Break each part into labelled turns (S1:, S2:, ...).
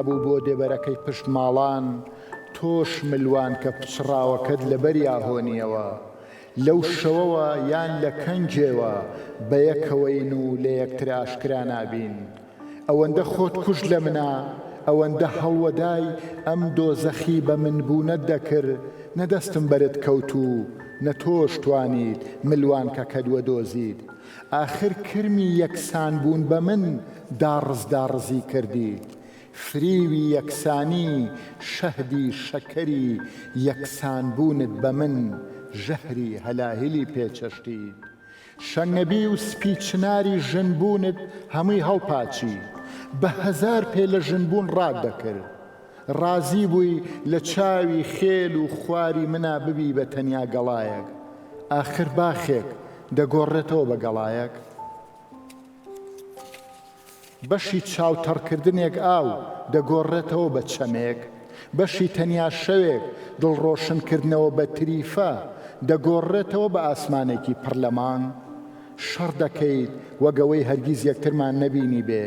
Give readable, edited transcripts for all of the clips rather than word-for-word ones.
S1: بوو بۆ دێبەرەکەی پشت ماڵان، تۆش ملوانکە پچڕاوەکەت لە بەریا هۆنیەوە. لەو شەوەوە یان لە کەنگێوە بەیەکەوەین و لە یەکتر ئاشکرا نابین. ئەوەندە خۆت کوشت لە منا، ئەوەندە هەڵوەدای ئەم دۆزەخی بە من بوونەت دەکرد، نە دەستم بەرت کەوت و نە تۆش توانیت ملوانکەکەت وەدۆزیت. ئاخر کرمی یەکسان بوون بە من داڕز داڕزی کردیت. فریوی یەکسانی، شەهدی شەکەری یەکسان بوونت بە من ژەهری هەلاهلی پێ چەشتیت. شەنگەبی و سپی چناری ژن بوونت هەمووی هەڵپاچی. بە هەزار پێ لە ژن بوون ڕات دەکرد. ڕازی بووی لە چاوی خێل و خواری منا ببی بە تەنیا گەڵایەک. ئاخر باخێک دەگۆڕێتەوە بە گەڵایەک؟ بەشی چاو تەڕکردنێک ئاو دەگۆڕێتەوە بە چەمێک؟ بەشی تەنیا شەوێک دڵ ڕۆشن کردنەوە بە تریفە دەگۆڕێتەوە بە ئاسمانێکی پڕ لە مانگ؟ شەڕ دەکەیت وەک ئەوەی هەرگیز یەکترمان نەبینیبێ،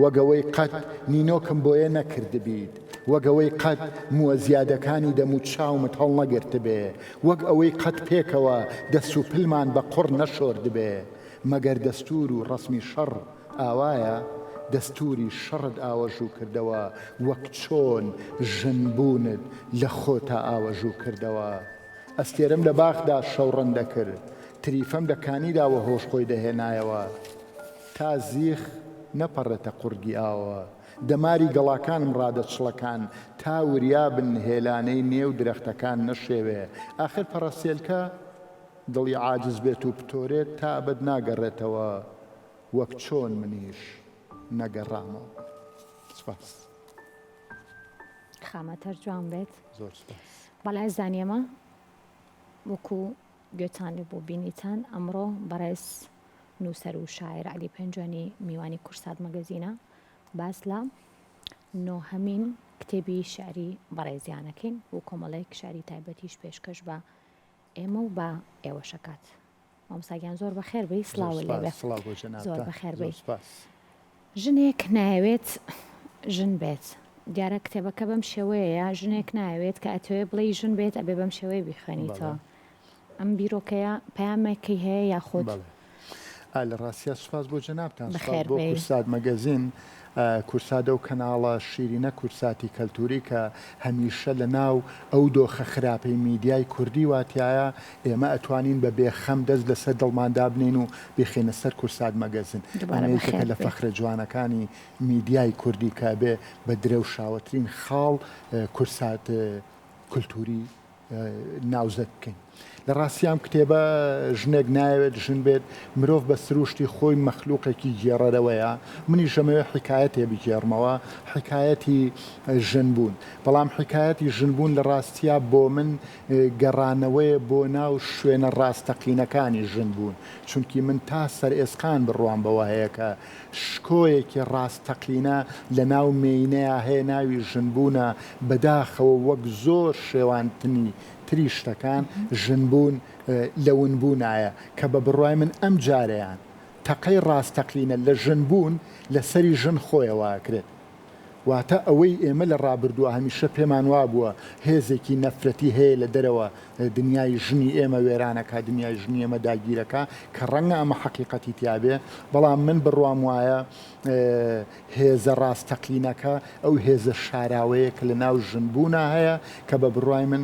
S1: وەک ئەوەی قەت نینۆکم بۆیە نەکردبیت، وەک ئەوەی قەت مووە زیادەکانی دەموچاومت هەڵنەگرتبێ، وەک ئەوەی قەت پێکەوە دەست و پلمان بە قوڕ نەشۆردبێ. مەگەر دەستوور و ڕەسمی شەڕ ئاوایە؟ دەستووری شەڕت ئاوەژوو کردەوە وەک چۆن ژن بوونت لە خۆتا ئاوەژوو کردەوە. ئەستێرەم لە باخدا شەوڕەن دەکرد، تریفەم لە کانیدا وەهۆش خۆی دەهێنایەوە. تا زیخ نەپەڕێتە قوڕگی ئاوەوە، دەماری گەڵاکانم ڕادەچڵەکان، تا وریا بن هێلانەی نێو درەختەکان نەشێوێ. ئاخر پەڕەسێلکە دڵی عاجز بێت و پتۆرێت تا ئەبەد ناگەڕێتەوە وەک چۆن منیش نەگەڕامەوە. سپاس.
S2: خامەت هەر جوان بێت.
S1: زۆر سپاس.
S2: بەڵێ ئازیزان ئێمە وەکو گوێتان لێ بوو بینیتان ئەمڕۆ بەڕێز نووسەر و شاعیر عەلی پێنجوێنی میوانی کورسات مەگەزینە باس لە نۆهەمین کتێبی شعری بەڕێزیانەکەین و کۆمەڵێک شعری تایبەتیش پێشکەش بە ئێمە و بە ئێوەشەکات مامۆستا گیان زۆر بەخێر بێی
S1: سڵاوت
S2: لێ بێ
S1: سڵاو بۆ جەنابتان
S2: زۆر بەخێر
S1: زۆر
S2: بێی
S1: سپاس.
S2: ژنێک نایەوێت ژن بێت دیارە کتێبەکە بەم شێوەیەیە ژنێک نایەوێت کە ئەتەوێ بڵێی ژن بێت ئەبێ بەم شێوەیە بیخوێنیتەوە
S1: بەڵێ.
S2: ئەم بیرۆکەیە پەیامێکی هەیە یاخود
S1: بەڵێ ئا لە ڕاستیا سوپاس بۆ جەنابتان سوپاس
S2: بەخێر
S1: بۆ
S2: بێی.
S1: کورسات مەگەزین کورسات ئەو کەناڵە شیرینە کورساتی کەلتوری کە هەمیشە لە ناو ئەو دۆخە خراپەی میدیای کوردی وا تیایە ئێمە ئەتوانین بە بێ خەم دەست لە سەر دڵمان دابنێین و بیخەینە سەر کورسات مەگەزین
S2: دوبارە
S1: ئەمە یەکێکە
S2: بەخێر
S1: لە
S2: بێی.
S1: فەخرە جوانەکانی میدیای کوردی کە ئەبێ بە درەوشاوەترین خاڵ کورسات کولتوری ناوزەد بکەین. لە ڕاستیا ئەم کتێبە ژنێک نایەوێت ژن بێت، مرۆڤ بە سرووشتی خۆی مەخلوقێکی گێڕەرەوەیە، منیش ئەمەوێت حیکایەتێ بگێڕمەوە، حیکایەتی ژن بوون. بەڵام حیکایەتی ژن بوون لە ڕاستیا بۆ من گەڕانەوەیە بۆ ناو شوێنە ڕاستەقینەکانی ژن بوون، چونکی من تا سەر ئێسقان بڕوام بەوە هەیە کە شکۆیەکی ڕاستەقینە لە ناو مێینەیا هەیە ناوی ژن بوونە، بەداخەوە وەک زۆر شێواندنی تری شتەکان ژن بوون لە ون بوونایە کە بە بڕوای من ئەم جارەیان تەقەی ڕاستەقینە لە ژن بوون لە سەری ژن خۆیەوە ئەکرێت. واتە ئەوەی ئێمە لە ڕابردووە هەمیشە پێمان وابووە هێزێکی نەفرەتی هەیە لە دەرەوە دنیای ژنی ئێمە وێرانەکا، دنیای ژنی ئێمە داگیرەکا، کە ڕەنگە ئەمە حەقیقەتی تیابێ، بەڵام من بڕوام وایە هێزە ڕاستەقینەکە ئەو هێزە شاراوەیە کە لە ناو ژن بوونا هەیە، کە بە بڕوای من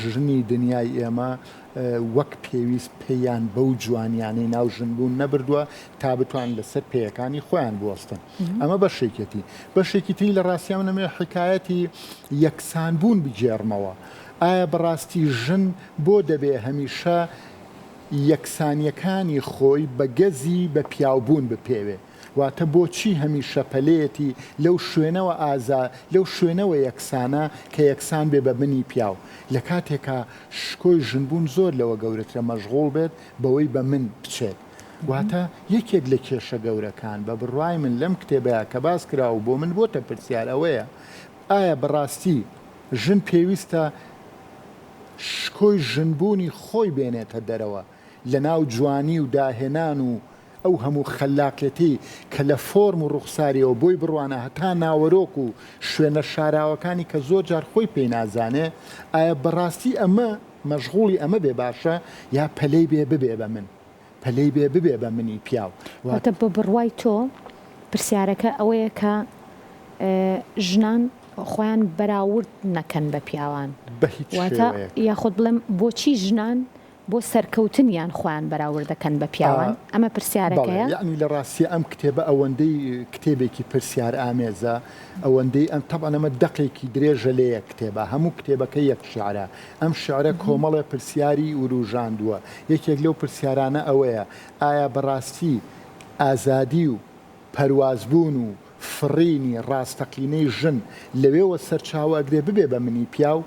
S1: ژنی دنیای ئێمە وەک پێویست پێیان بەو جوانیانەی ناو ژن بوون نەبردووە تا بتوانن لەسەر پێیەکانی خۆیان بوەستن. ئەمە بەشێکیەتی. بەشێکی تری لە ڕاستیا من ئەمەوێ حیکایەتی یەکسان بوون بگێڕمەوە. ئایا بەڕاستی ژن بۆ دەبێ هەمیشە یەکسانیەکانی خۆی بە گەزی بە پیاو بوون بپێوێ؟ واتە بۆچی هەمیشە پەلەیەتی لەو شوێنەوە ئازا لەو شوێنەوە یەکسانە کە یەکسان بێ بە منی پیاو؟ لە کاتێکا شکۆی ژن بوون زۆر لەوە گەورەترە مەشغوڵ بێت بەوەی بە من بچێت. واتە یەکێک لە کێشە گەورەکان بە بڕوای من لەم کتێبەیا کە باس کرا و بۆ من بۆتە پرسیار ئەوەیە ئایا بەڕاستی ژن پێویستە شکۆی ژنبوونی خۆی بێنێتە دەرەوە لە ناو جوانی و داهێنان و. ئەو هەموو خەلاقیەتەی کە لە فۆرم و ڕوخساریەوە بۆی بڕوانە هەتا ناوەرۆک و شوێنە شاراوەکانی کە زۆر جار خۆی پێی نازانێ، ئایا بەڕاستی ئەمە مەشغوڵی ئەمە بێ باشە یا پەلەی بێ ببێ بە من؟ پەلەی بێ ببێ بە منی پیاو؟
S2: واتە بە بڕوای تۆ پرسیارەکە ئەوەیە کە ژنان خۆیان بەراورد نەکەن بە پیاوان؟
S1: بە هیچ
S2: واتە
S1: شێوەیەک.
S2: یاخود بڵێم بۆچی ژنان بۆ سەرکەوتنیان خۆیان بەراورد دەکەن بە پیاوان؟ ئەمە
S1: بەڵێ،
S2: پرسیارەکەیە؟
S1: یەعنی لە ڕاستیا ئەم کتێبە ئەوەندەی کتێبێکی پرسیارئامێزە، ئەوەندەی ئەم تەبعەن ئەمە دەقێکی درێژە لە یەک کتێبا، هەموو کتێبەکە یەک شیعرە، ئەم شیعرە کۆمەڵێ پرسیاری وروژاندووە، یەکێک لەو پرسیارانە ئەوەیە ئایا بەڕاستی ئازادی و پەروازبوون و فڕینی ڕاستەقینەی ژن لەوێوە سەرچاوە ئەگرێ ببێ بە منی پیاو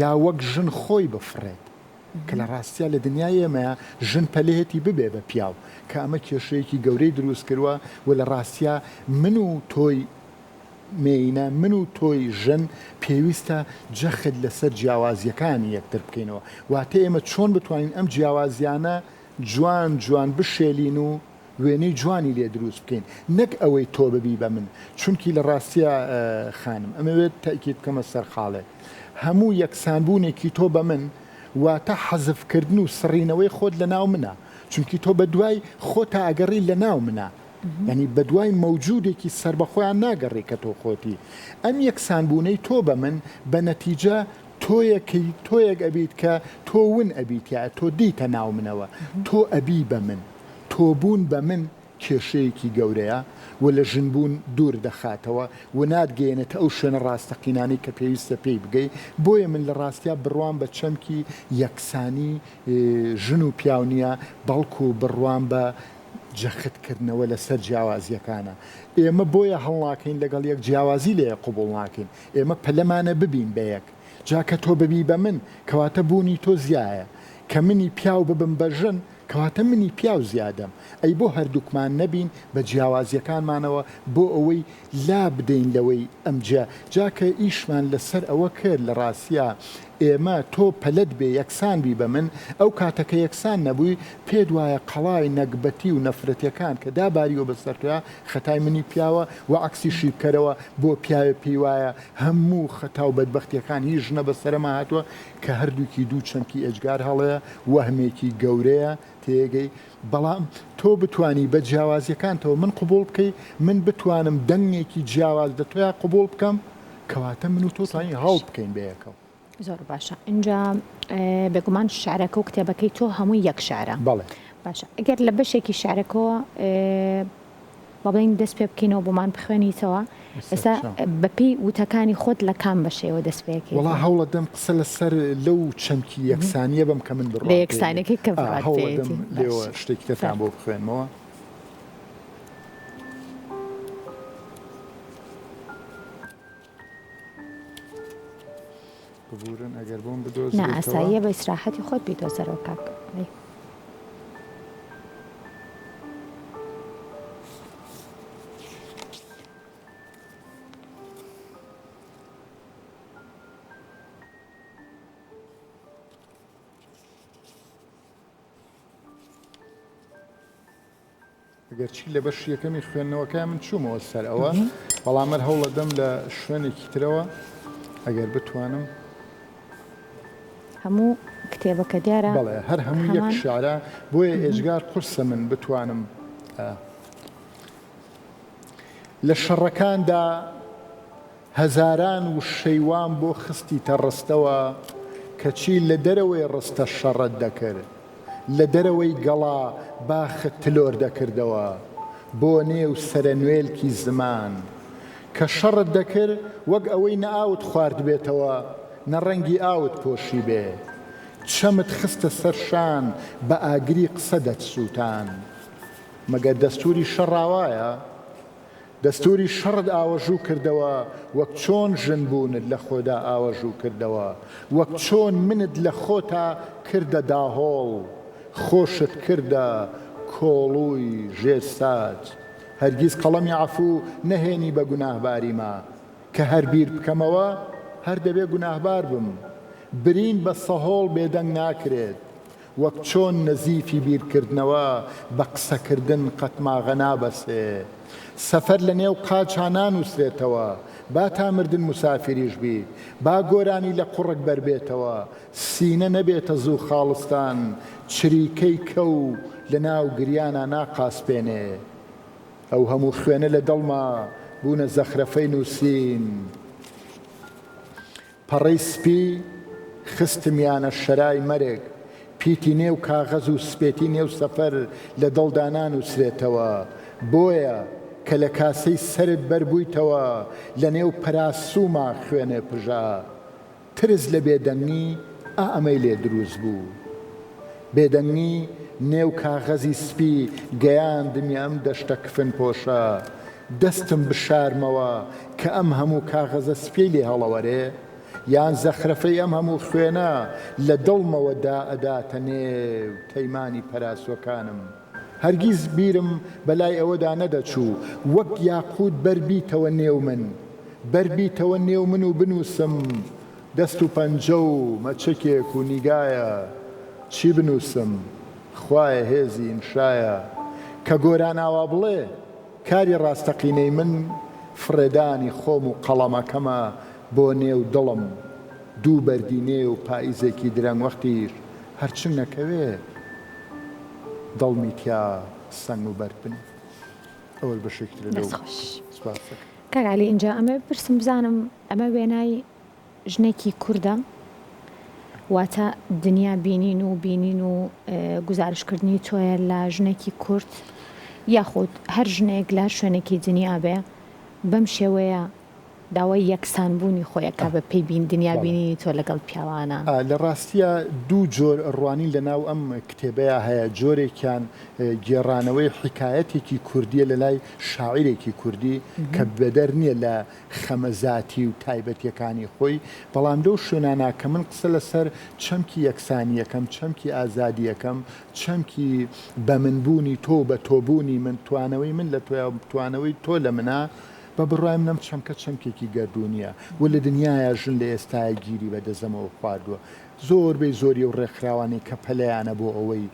S1: یا وەک ژن خۆی بفڕێت؟ کە لە ڕاستیا لە دنیای ئێمەیا ژن پەلێتی ببێ بە پیاو کە ئەمە کێشەیەکی گەورەی دروست کروە و لە ڕاستیا من و تۆی مێینە من و تۆی ژن پێویستە جەخت لەسەر جیاوازیەکانی یەکتر بکەینەوە واتە ئێمە چۆن بتوانین ئەم جیاوازیانە جوان جوان بشێلین و وێنەی جوانی لێ دروست بکەین نەک ئەوەی تۆ ببی بە من چونکی لە ڕاستیا خانم ئەمەوێت تەئکید بکەمە سەر خاڵێک هەموو یەکسان بوونێکی تۆ بە من واتە حەزف کردن و سڕینەوەی خۆت لە ناو منە چونکی تۆ بە دوای خۆتا ئەگەڕی لە ناو منە یانی بە دوای مەوجودێکی سەربەخۆیان ناگەڕی کە تۆ خۆتی ئەم یەکسان بوونەی تۆ بە من بە نەتیجە تۆیەکی تۆیەک ئەبیت کە تۆ ون ئەبیت یا تۆ دێیتە ناو منەوە تۆ ئەبی بە من تۆبوون بە من کێشەیەکی گەورەیە و لە ژنبوون دوور دەخاتەوە و ناتگەیەنێتە ئەو شوێنە ڕاستەقینانەی کە پێویستە پێی بگەی، بۆیە من لە ڕاستیا بڕوام بە چەمکی یەکسانی ژن و پیاو نییە، بەڵکو بڕوام بە جەخت کردنەوە لەسەر جیاوازییەکانە. ئێمە بۆیە هەڵناکەین لەگەڵ یەک جیاوازی لە یەک قبوڵ ناکەین، ئێمە پەلەمانە ببین بە یەک، جا کە تۆ ببی بە من کەواتە بوونی تۆ زیایە، کە منی پیاو ببم بە ژن کەواتە منی پیاو زیادەم، ئەی بۆ هەردووکمان نەبین بە جیاوازیەکانمانەوە بۆ ئەوەی لا بدەین لەوەی ئەم جیا جا کە ئیشمان لەسەر ئەوە کرد لە ڕاستیا ئێمە تۆ پەلەت بێ یەکسان بی بە من ئەو کاتە کە یەکسان نەبووی پێت وایە قەڵای نەگبەتی و نەفرەتیەکان کە داباریوە بەسەر تۆیا خەتای منی پیاوە وە عەکسیشی بکەرەوە بۆ پیاوێ پێی وایە هەموو خەتا و بەدبەختیەکان هی ژنە بەسەرما هاتووە کە هەردووکی دوو چەمکی ئێجگار هەڵەیە، وەهمێکی گەورەیە، تێگەی، بەڵام تۆ بتوانی بە جیاوازیەکانتەوە من قبوڵ بکەی، من بتوانم دەنگێکی جیاواز لە تۆیا قبوڵ بکەم، کەواتە من و تۆ توانین هەڵ بکەین بەیەکەوە.
S2: زۆر باشە ئینجا بێگومان شعرەکە و کتێبەکەی تۆ هەمووی یەک شعرە.
S1: بەڵێ.
S2: باشە ئەگەر لە بەشێکی شعرەکەوە با بڵێین دەست پێ بکەینەوە بۆمان بخوێنیتەوە ئێستا بەپێی وتەکانی خۆت لە کام بەشەوە دەست پێ ئەکەیت؟
S1: وەڵا هەوڵەدەم قسە لەسەر لەو چەمکی یەکسانییە بم کە من بڕوام
S2: لە یەکسانیەکەی کە بڕوات
S1: پێیەتی هەوڵەدەم لێوە شتێکی ترتان بۆ بخوێنمەوە. ببورن ئەگەر بۆم بدۆزرێتەوە.
S2: نا ئاساییە بە ئیسراحەتی خۆت بیدۆزەرەوە کاک عەلی.
S1: ئەگەرچی لە بەشی یەکەمی خوێندنەوەکەیا من چوومەوە سەر ئەوە، بەڵام هەر هەوڵەدەم لە شوێنێکی ترەوە ئەگەر بتوانم.
S2: هەموو کتێبەکە دیارە.
S1: بەڵێ هەر هەموو یەک شعرە، بۆیە ئێجگار قورسە من بتوانم. لە شەڕەکاندا هەزاران وشەی وام بۆ خستیتە ڕستەوە کەچی لە دەرەوەی ڕستە شەڕت دەکرد لە دەرەوەی گەڵا باخت تلۆر دەکردەوە بۆ نێو سەرەنوێلکی زمان کە شەڕت دەکرد وەک ئەوەی نە ئاوت خواردبێتەوە نە ڕەنگی ئاوت پۆشیبێ چەمت خستە سەر شان بە ئاگری قسە دەتسووتان مەگەر دەستووری شەڕ ئاوایە؟ دەستوری شەڕت ئاوەژوو کردەوە وەک چۆن ژن بوونت لە خۆدا ئاوەژوو کردەوە وەک چۆن منت لە خۆتا کردە داهۆڵ خۆشت کردە کۆڵووی ژێر ساج هەرگیز قەڵەمی عەفوو نەهێنی بە گوناهباریما کە هەر بیر بکەمەوە هەر دەبێ گوناهبار بم برین بە سەهۆڵ بێدەنگ ناکرێت. وەک چۆن نەزیفی بیرکردنەوە بە قسەکردن قەتماغە نابەسێ. سەفەر لە نێو قاچا نانووسرێتەوە، با تا مردن موسافیریش بیت، با گۆرانی لە قوڕگ بەربێتەوە، سینە نەبێتە زوو خاڵستان، چریکەی کەو لە ناو گریانا ناقاسپێنێ. ئەو هەموو خوێنە لە دڵما بوونە زەخرەفەی نووسین. پەڕەی سپی خستمیانە شەرای مەرگ، پیتی نێو کاغەز و سپێتی نێو سەفەر لە دڵدا نانووسرێتەوە. بۆیە کە لە کاسەی سەرت بەربوویتەوە، لە نێو پەراسووما خوێنێ پژا. ترس لە بێدەنگی ئا ئەمەی لێ دروست بوو. بێدەنگی نێو کاغەزی سپی گەیاندمیە ئەم دەشتە کفن پۆشە. دەستم بشارمەوە کە ئەم هەموو کاغەزە سپیەی لێ هەڵەوەرێ؟ یان زەخرەفەی ئەم هەموو خوێنە لە دڵمەوە دائەداتە نێو تەیمانی پەراسۆکانم؟ هەرگیز بیرم بە لای ئەوەدا نەدەچوو وەک یاقووت بەربیتەوە نێو من، بەربیتەوە نێو من و بنووسم دەست و پەنجە و مەچەکێک و نیگایە چی بنووسم؟ خوایە هێزی ئینشایە کە گۆران ئاوا بڵێ کاری ڕاستەقینەی من فڕێدانی خۆم و قەڵەمەکەمە بۆ نێو دڵم، دوو بەردی نێو پایزێکی درەنگوەختیش هەرچ نەکەوێ دڵمی تیا سەنگ و بەرد بنێ. ئەوەش بەشێکی ترە لەو
S2: دەست خۆش.
S1: سپاس دەکەم.
S2: کاک عەلی ئینجا ئەمەوێ بپرسم بزانم ئەمە وێنای ژنێکی کوردە واتە دنیا بینین و بینین و گوزارشکردنی تۆیە لە ژنێکی کورد یاخود هەر ژنێک لە هەر شوێنێکی دنیا بێ بەم شێوەیە داوای یەکسان بوونی خۆی ئەکا بە پێی بین دنیا بینینی تۆ لەگەڵ پیاوانە.
S1: لە ڕاستیا دوو جۆر ڕوانین لە ناو ئەم کتێبەیا هەیە، جۆرێکیان گێڕانەوەی حیکایەتێکی کوردیە لە لای شاعیرێکی کوردی کە بەدەر نیە لە خەمە زاتی و تایبەتیەکانی خۆی، بەڵام لەو شوێنانە کە من قسە لە سەر چەمکی یەکسانیەکەم، چەمکی ئازادیەکەم، چەمکی بە من بوونی تۆ و بە تۆ بوونی من، توانەوەی من لە تۆیا و توانەوەی تۆ لە منا، بە بڕوای من ئەم چەمکە چەمکێکی گەردوونییە و لە دنیایا ژن لە ئێستایا گیری بە دەزەمەوە خواردووە. زۆربەی زۆری ئەو ڕێکخراوانەی کە پەلەیانە بۆ ئەوەی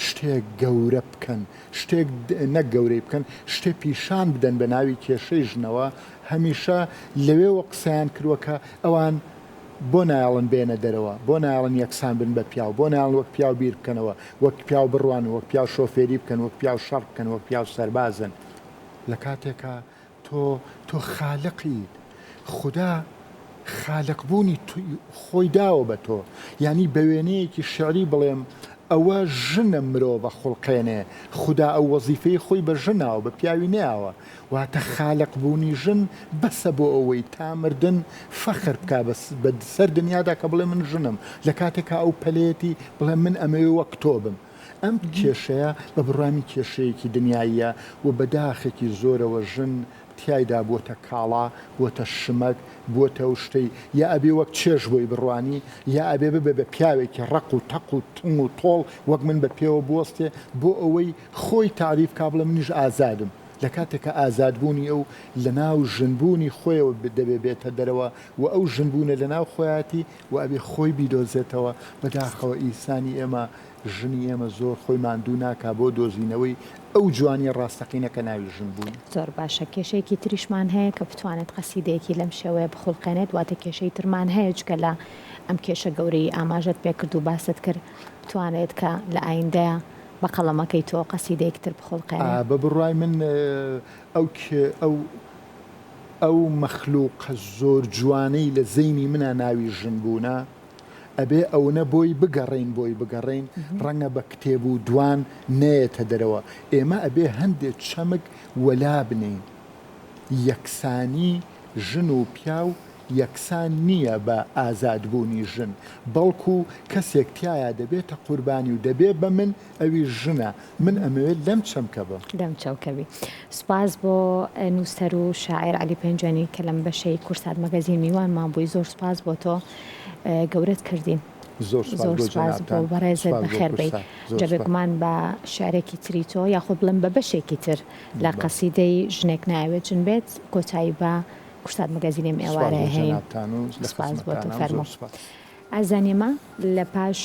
S1: شتێک گەورە بکەن، شتێک نەک گەورەی بکەن، شتێ پیشان بدەن بە ناوی کێشەی ژنەوە، هەمیشە لەوێوە قسەیان کردووە کە ئەوان بۆ نایەڵن بێنە دەرەوە، بۆ نایەڵن یەکسان بن بە پیاو، بۆ نایەڵن وەک پیاو بیر بکەنەوە، وەک پیاو بڕوانن، وەک پیاو شۆفێری بکەن، وەک پیاو شەڕ بکەن، وەک پیاو سەربازن. لە کاتێکا تۆ تۆ خالقیت خودا خالق بوونی خۆی داوە بە تۆ یانی بە وێنەیەکی شعری بڵێم ئەوە ژنە مرۆڤە خوڵقێنێ خودا ئەو وەزیفەی خۆی بە ژن ناوە بە پیاوی نەیاوە واتە خالق بوونی ژن بەسە بۆ ئەوەی تا مردن فەخر بکا بە سەر دنیادا کە بڵێ من ژنم لە کاتێکا ئەو پەلێتی بڵێ من ئەمەوێ وەک تۆ بم ئەم کێشەیە بە بڕوای من کێشەیەکی دنیاییە و بە داخێکی زۆرەوە ژن تیایدا بووەتە کاڵا، بووەتە شمەک، بووەتە ئەو شتەی یا ئەبێ وەک چێژ بۆی بڕوانی یا ئەبێ ببێ بە پیاوێکی ڕەق و تەق و تنگ و تۆڵ وەک من بە پێوە بوەستێ بۆ ئەوەی خۆی تاریف کا بڵێ منیش ئازادم. لە کاتێکا ئازادبوونی ئەو لە ناو ژنبوونی خۆیەوە دەبێ بێتە دەرەوە و ئەو ژنبوونە لە ناو خۆیاتی و ئەبێ خۆی بیدۆزێتەوە، بەداخەوە ئینسانی ئێمە ژنی ئێمە زۆر خۆی ماندوو ناکا بۆ دۆزینەوەی ئەو جوانیە ڕاستەقینە کە ناوی ژن بوونە.
S2: زۆر باشە کێشەیەکی تریشمان هەیە کە بتوانێت قەسیدەیەکی لەم شێوەیە بخوڵقێنێت واتە کێشەی ترمان هەیە جگە لە ئەم کێشە گەورەی ئاماژەت پێکرد و باست کرد بتوانێت کە لە ئایندەیا بە قەڵەمەکەی تۆ قەسیدەیەکی تر بخوڵقێنێ؟
S1: بە بڕوای من ئەو ئەو ئەو مەخلوقە زۆر جوانەی لە زەینی منا ناوی ژن بوونە ئەبێ ئەونە بۆی بگەڕێین بۆی بگەڕێین ڕەنگە بە کتێب و دوان نەیەتە دەرەوە ئێمە ئەبێ هەندێ چەمک وەلا بنێین یەکسانی ژن و پیاو یەکسان نییە بە ئازادبوونی ژن بەڵکو کەسێک تیایا دەبێتە قوربانی و دەبێ بە من ئەویش ژنە من ئەمەوێت لەم چەمکە بم.
S2: لەم چەمکە بی. سوپاس بۆ نووسەر و شاعیر عەلی پێنجوێنی کە لەم بەشەی کوردسات مەگەزین میوانمان بووی زۆر سوپاس بۆ تۆ گەورەت کردین.
S1: زۆر سوپاس
S2: زۆر
S1: بۆ
S2: سوپاس بۆ
S1: جەنابتان.
S2: بەڕێزت
S1: سوپاس بۆ
S2: بەخێر بێی.
S1: کوردسات. زۆر
S2: جا
S1: سوپاس.
S2: بێگومان بە شیعرێکی تری تۆ یاخود بڵێم بە بەشێکی تر لە
S1: بەڵێ.
S2: قەسیدەی ژنێک نایەوێت ژن بێت کۆتایی بە کوردسات مەگەزینی ئەم
S1: سوپاس
S2: ئێوارەیە
S1: بۆ
S2: هێنین.
S1: جەنابتان و لە
S2: سوپاس بۆ تۆ
S1: خزمەتتانام. زۆر
S2: فەرموو.
S1: سوپاس.
S2: ئازیزانی ئێمە لە پاش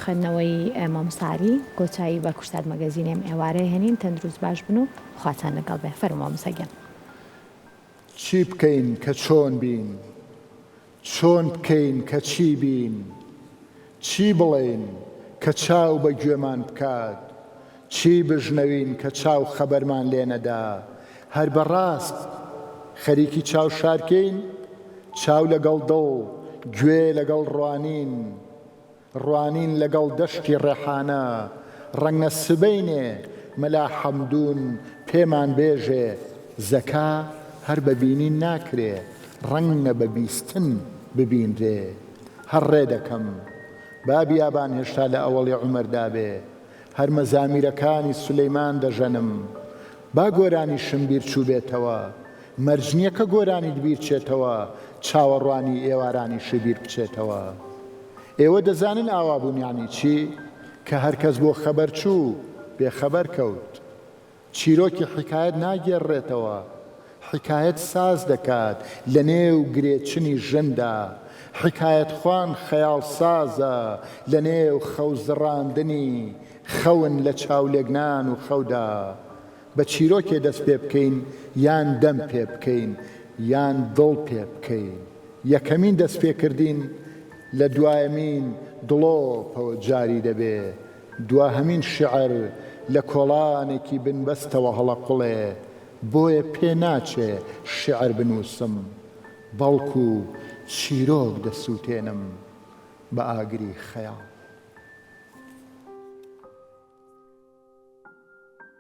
S2: خوێندنەوەی مامۆستا عەلی کۆتایی بە کورسات مەگەزینی ئەم ئێوارەیە هێنین تەندروست باش بن و خواتان لەگەڵ بێ فەرموو مامۆستا گیان.
S1: چی بکەین کە چۆن بین؟ چۆن بکەین کە چی بین؟ چی بڵێین کە چاو بە گوێمان بکات؟ چی بژنەوین کە چاو خەبەرمان لێ نەدا؟ هەر بە ڕاست خەریکی چاو شارکێین؟ چاو لەگەڵ دڵ، گوێ لەگەڵ ڕوانین، ڕوانین لەگەڵ دەشتی ڕێحانە، ڕەنگە سبەینێ مەلا حەمدوون پێمان بێژێ زەکا هەر بە بینین ناکرێ، ڕەنگە بە بیستن ببینرێ. هەر ڕێ دەکەم. با بیابان هێشتا لە ئەوەڵی عومردا بێ. هەر مەزامیرەکانی سولەیمان دەژەنم. با گۆرانیشم بیر چووبێتەوە. مەرج نییە کە گۆرانیت بیر چێتەوە، چاوەڕوانی ئێوارانیشت بیر بچێتەوە. ئێوە دەزانن ئاوابوون یانی چی؟ کە هەر کەس بۆ خەبەر چوو، بێ خەبەر کەوت. چیرۆکی حیکایەت ناگێڕرێتەوە، حیکایەت ساز دەکات لە نێو گرێچنی ژندا، حیکایەتخوان خەیاڵسازە لە نێو خەوزڕاندنی خەون لە چاولێکنان و خەودا. بە چیرۆکێ دەست پێ بکەین یان دەم پێ بکەین یان دڵ پێ بکەین. یەکەمین دەست پێ کردین لە دوایەمین دڵۆپەوە جاری دەبێ. دواهەمین شیعر لە کۆڵانێکی بنبەستەوە هەڵەقوڵێ، بۆیە پێ ناچێ شیعر بنووسم، بەڵکو چیرۆک دەسووتێنم بە ئاگری خەیاڵ.